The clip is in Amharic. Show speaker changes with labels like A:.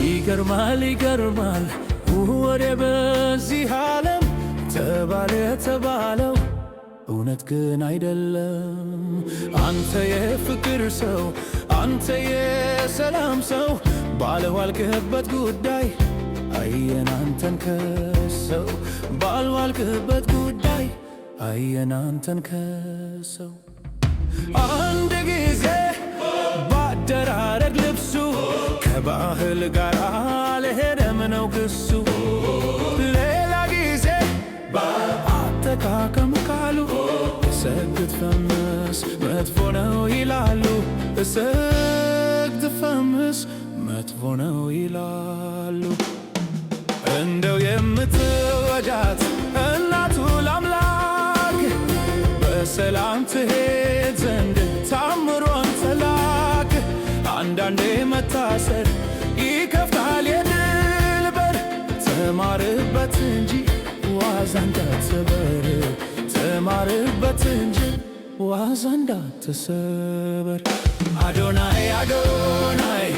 A: ይገርማል፣ ይገርማል ወሬ በዚህ ዓለም ተባለ የተባለው እውነት ግን አይደለም። አንተ የፍቅር ሰው፣ አንተ የሰላም ሰው፣ ባልዋልክበት ጉዳይ አየን አንተን ከሰው፣ ባልዋልክበት ጉዳይ አየን አንተን ከሰው። አንድ ጊዜ ባደራረግ ልብሱ ከባህል ጋር አልሄደም ነው ክሱ። ሌላ ጊዜ በአጠቃቀም ቃሉ እሰግድ ፈምስ መጥፎ ነው ይላሉ። እሰግድ ፈምስ መጥፎ ነው ይላሉ። እንደው የምትወጃት እናቱ ለአምላክ በሰላም ትሄድ ዘንድ ታምሮን ተላክ። አንዳንዴ መታሰር ይከፍታል የድል በር። ተማርበት እንጂ ዋዛ እንዳትሰበር፣ ተማርበት እንጂ ዋዛ እንዳትሰበር። አዶናይ፣ አዶናይ።